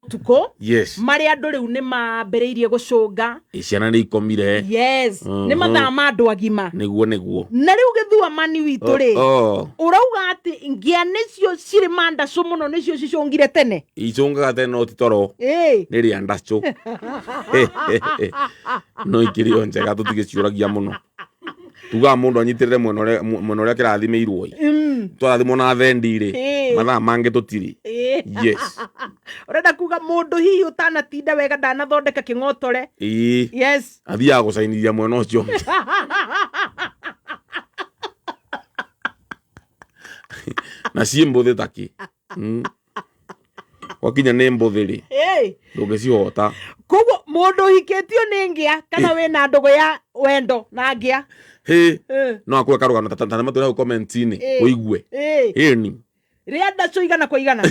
Ũtukũ. Yes. Marĩa andũ rĩu nĩ mambĩrĩirie gũcũnga. Ĩ, ciana nĩ ikomire. Yes, nĩ mathaa ma andũ agima. Nĩguo. Na rĩu gĩthua mani witũ rĩ, Oh. ũrauga atĩ ngĩa nĩcio cirĩ mandacũ mũno, nĩcio cicũngire tene. Icũngaga tene no ti toro. Ĩ. Nĩ rĩa ndacũ, no ikĩrĩ o njega, tũtigĩciũragia mũno. Tugaga mũndũ anyitĩrĩre mwena ũrĩa kĩrathimĩirwo ĩ. Twarathimwo na thendi rĩ, mathaa mangĩ tũtirĩ. Yes. Ũrenda kuga mũndũ hihi ũtanatinda wega ndanathondeka kĩng'otore. Ĩĩ. Yes. Athiaga gũcainithia mwena ũcio ũngĩ. Na ciĩ mbũthĩ takĩ. Gwakinya nĩ mbũthĩ rĩ, ndũngĩcihota. Koguo mũndũ ũhikĩtio nĩ ngĩa kana wĩna ndũgũ ya wendo na ngĩa. Hĩ, no akue karũgano ta ta matũre hau comment-inĩ ũigue. Ĩni. Rĩa ndacũ igana kwa igana.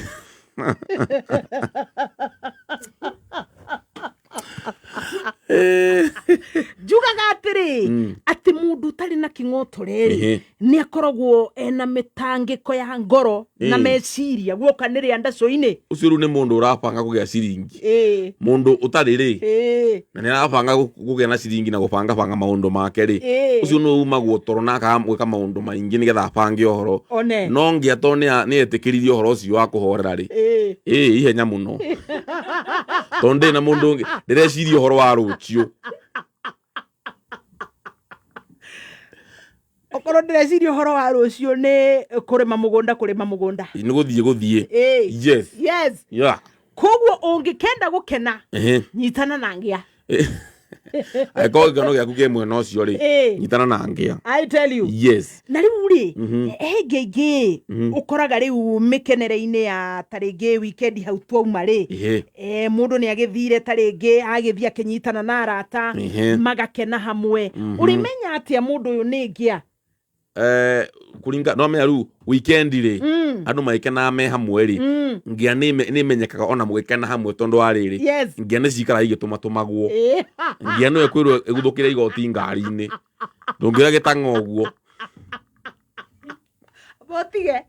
Njugaga atĩrĩ, atĩ mũndũ ũtarĩ na kĩng'otore rĩ, nĩ akoragwo ena mĩtangĩko ya ngoro na meciria guoka nĩ rĩa ndacũ-inĩ. Ũcio rĩu nĩ mũndũ ũrabanga kũgĩa ciringi. Mũndũ ũtarĩ rĩ, na nĩ arabanga kũgĩa na ciringi na gũbanga banga maũndũ make rĩ, ũcio nĩ umagwo toro na akaga gwĩka maũndũ maingĩ nĩgetha abange ũhoro. One. No ngĩa tondũ nĩ etĩkĩririe ũhoro ũcio wa kũhorera rĩ, ĩĩ, ihenya mũno, tondũ ndĩ na mũndũ ũngĩ ndĩreciria ũhoro wa rũciũ. Okorwo ndĩreciria ũhoro wa rũciũ nĩ kũrĩma mũgũnda, kũrĩma mũgũnda. Nĩ gũthiĩ. Yes. Yes. Koguo ũngĩkenda gũkena, nyitana na ngĩa. Angĩkorwo gĩkeno gĩaku kĩ mwena ũcio rĩ, nyitana na ngĩa. I tell you. Yes. Na rĩu rĩ, he ngĩa ingĩ ũkoraga rĩu mĩkenere-inĩ ya ta rĩngĩ weekend hau twauma rĩ, mũndũ nĩ agĩthire, ta rĩngĩ agĩthiĩ akĩnyitana na arata, magakena hamwe. Ũrĩmenya atĩa mũndũ ũyũ nĩ ngĩa? Kũringa no menya rĩu weekend rĩ, andũ magĩkenaga me hamwe rĩ, ngĩa nĩ imenyekaga ona mũgĩkena hamwe, tondũ wa rĩrĩ, ngĩa nĩ cikaraga igĩtũmatũmagwo. Ngĩa nĩyo ĩkwĩrwo ĩguthũkĩre igoti ngari-inĩ, ndũngĩra gĩtang'a ũguo. Botige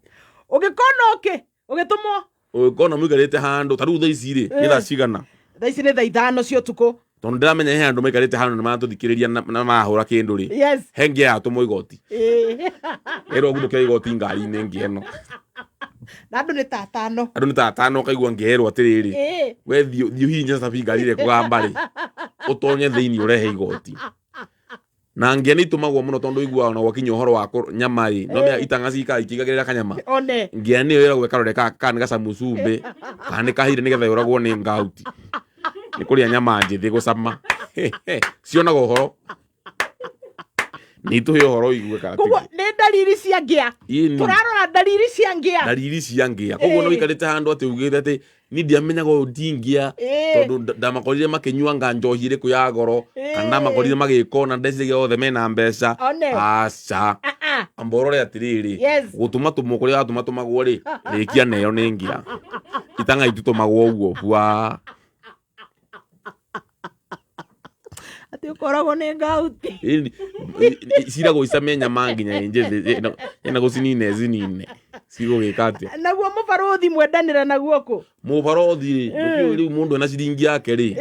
ũngĩkona ũkĩ ũgĩtũmwo. Ũngĩkona mũikarĩte handũ ta rĩu thaa ici rĩ, nĩ thaa cigana? Thaa ici nĩ thaa 5 cia ũtukũ. Tondũ ndĩramenya he andũ maikarĩte handũ nĩ maratũthikĩrĩria na marahũra kĩndũ rĩ, he ngĩa yatũmwo igoti, ĩrwo guthũkĩra igoti ngari-inĩ ngĩa ĩno. Na andũ nĩ ta atano. Andũ nĩ ta atano, ũkaigua ngĩerwo atĩrĩrĩ, we thiĩ ũhihinye cabi ngari ĩrĩa ĩkũgamba rĩ, ũtonye thĩinĩ ũrehe igoti. Na ngĩa nĩ itũmagwo mũno, tondũ iguaga ona gwakinya ũhoro wa nyama rĩ, no menya itang'a cikara ikĩigagĩrĩra kanyama. One. Ngĩa nĩyo ĩragwo ĩkarore kana nĩ gacamu cumbĩ kana nĩ kahire, nĩgetha yũragwo nĩ ngauti nĩ kũrĩa nyama njĩthĩ gũcama. Cionaga ũhoro, nĩ itũhe ũhoro ũigue kana Koguo tiguo. nĩ ndariri cia ngĩa. Ĩni. Tũrarora ndariri cia ngĩa. Ndariri cia ngĩa. Koguo no ũikarĩte handũ atĩ ugĩte atĩ ni ndiamenyaga ũyũ ndingĩa, tondũ ndamakorire makĩnyua nga njohi ĩrĩkũ ya goro, kana ndamakorire magĩka na ndeciragia othe mena mbeca. One. Aca. Ah, ah. Amba ũrore atĩrĩrĩ, gũtũma tũmwo kũrĩa watũma tũmagwo rĩ, rĩkia neyo nĩ ngĩa. Itang'a ititũmagwo ũguo bua. Atĩ ũkoragwo nĩ ngauti. Ĩni, ciragwo icame nyama nginya ĩ njĩthĩ, ĩna gũcinina ĩcinine, cigũgĩka atĩa? Naguo mũbarũthi mwendanĩra naguo kũ? Mũbarothi rĩ, ndũkĩũĩ rĩu mũndũ ena ciringi yake rĩ,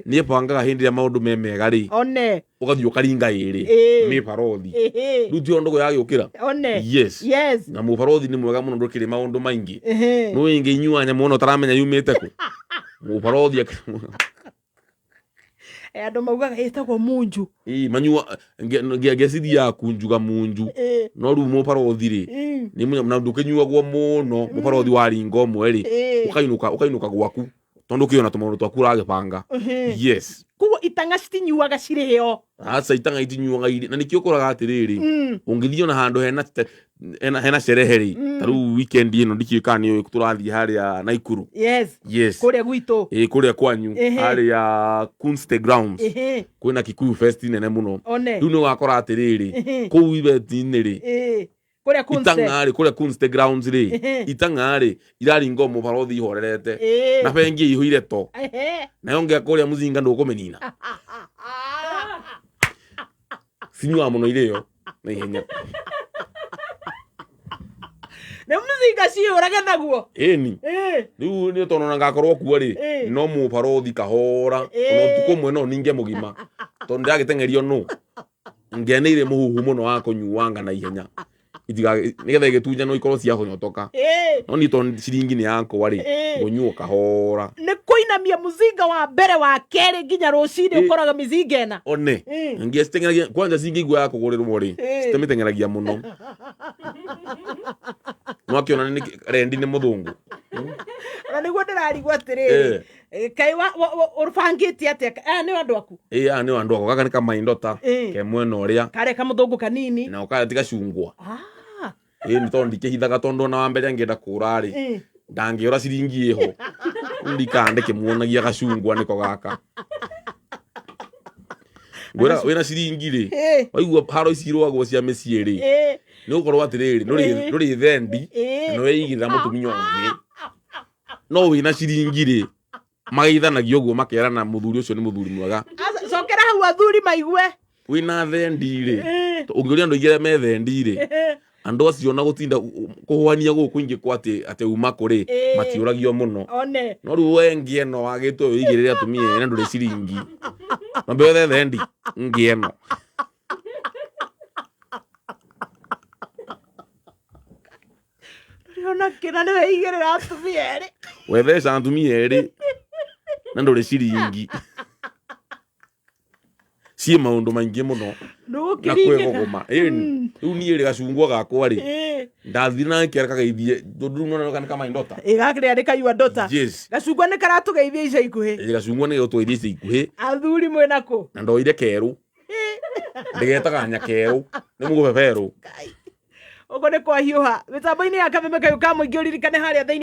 nĩ ebangaga hĩndĩ ĩrĩa maũndũ me mega rĩ, One. ũgathiĩ ũkaringa ĩrĩ nĩ barothi. Rĩu tiyo ndũgũ yagĩũkĩra. One. Yes. Yes. Na mũbarothi nĩ mwega mũno, ndũkĩrĩ maũndũ maingĩ. Nĩ ĩngĩ inyua nyamũ ona ũtaramenya yumĩte kũ. Mũbarothi Andũ maugaga ĩtagwo munju. Ĩ, manyua ngecithiaga kunjuga munju. No rĩu mũbarothi rĩ, nĩ na ndũkĩnyuagwo mũno. Mũbarothi waringa ũmwe rĩ, ũkainũka gwaku, tondũ ũkĩona tũmaũndũ twaku ũragĩbanga. Yes. Koguo itang'a citinyuaga cirĩo? Aca, itang'a itinyuaga irĩ, na nĩkĩo ũkoraga atĩrĩrĩ, ũngĩthiĩ ona handũ hena sherehe rĩ, ta rĩu weekend ĩno, ndikĩũĩ kana nĩ tũrathiĩ harĩa Naikuru. Yes. Yes. Kũrĩa gwitũ. Ĩ, kũrĩa kwanyu. Harĩa Kunste Grounds, kwĩna Kikuyu Fest nene mũno. One. Rĩu nĩ ũgakora atĩrĩrĩ, kũu ibeti-inĩ rĩ, Kũrĩa Kunste. Itang'a rĩ, kũrĩa Kunste Grounds rĩ, itang'a rĩ iraringa o mũbarothi ihorerete, na bengi ĩihũire to, nayo ngĩa kũrĩa mũcinga ndũkũmĩnina, cinyuaga mũno irĩo na ihenya. Nĩ mzinga ciũrage naguo. Ĩni. Rĩu nĩ tondũ ona ngakorwo kuo rĩ, no mũbarothi kahora, ona ũtukũ ũmwe no ninge mũgima, tondũ ndĩragĩteng'erio nũ. Ngĩa nĩ irĩ mũhuhu mũno wa kũnyuanga na ihenya, nĩgetha igĩtunyanwo ikorwo ciahonyotoka. No niĩ tondũ ciringi nĩ yakwa rĩ, ngũnyuo kahora. Nĩ kũinamia mũzinga wa mbere wa kerĩ nginya rũcinĩ ũkoraga mĩzinga ĩna. One ngĩa citeng'eragia kwanja cingĩigua ya kũgũrĩrwo rĩ, citamĩteng'eragia mũno. Nwakĩona nĩ rendi nĩ mũthũngũ. Na nĩguo ndĩrarigwo atĩrĩrĩ, kaĩ ũbangĩte atĩa? Aya nĩ andũ aku? Ĩĩ, aya nĩ andũ akwa. Gaka nĩ kamaindota ke mwena ũrĩa. Karĩa kamũthũngũ kanini. Na karĩa ti gacungwa. Ĩĩ, nĩ tondũ ndikĩhithaga, tondũ ona wa mbere angĩenda kũra rĩ, ndangĩũra ciringi ĩho. Ndikara ndĩkĩmuonagia gacungwa nĩko gaka. Ngwĩra wĩna ciringi rĩ, waigua haro ici irũagwo cia mĩciĩ rĩ, nĩ gũkorwo atĩrĩrĩ, ndũrĩ thendi na nĩweigĩrĩra mũtumia ũngĩ. No wĩna ciringi rĩ, mageithanagia ũguo makerana mũthuri ũcio nĩ mũthuri mwega. Cokera hau athuri maigue. Wĩna thendi rĩ, ũngĩũria andũ aingĩ arĩa me thendi rĩ, andũ acio na gũtinda kũhũania gũkũ ingĩ kwa atĩ atĩ uma kũ rĩ, matiũragio mũno. One. No rĩu we ngĩ ĩno wagĩtwo wĩigĩrĩre atumia ene ndũrĩ ciringi. Mambe wethe thendi ngĩ ĩno. Ndũrĩ kĩna nĩ weigĩrĩra atumia erĩ. Wetheca atumia erĩ na ndũrĩ ciringi. Ciĩ maũndũ maingĩ mũno na kwĩgũgũma. Ĩni rĩu niĩ rĩ gacungwa gakwa rĩ, ndathire na ngĩkera kageithie tondũ rĩu nona nĩ kama ndota. Ĩ gakĩrĩa nĩ kayua ndota. Yes. Gacungwa nĩ karatũgeithia ica ikuhĩ. Ĩ gacungwa nĩ gĩgũtũgeithia ica ikuhĩ. Athuri mwĩna kũ? Na ndoire kerũ. Ndĩgetaga nyakerũ. Nĩ mũbeberũ. Ũguo nĩ kwahiũha. Mĩtambo-inĩ ya Kameme Kayũ ka Mũingĩ ũririkane harĩa thĩinĩ.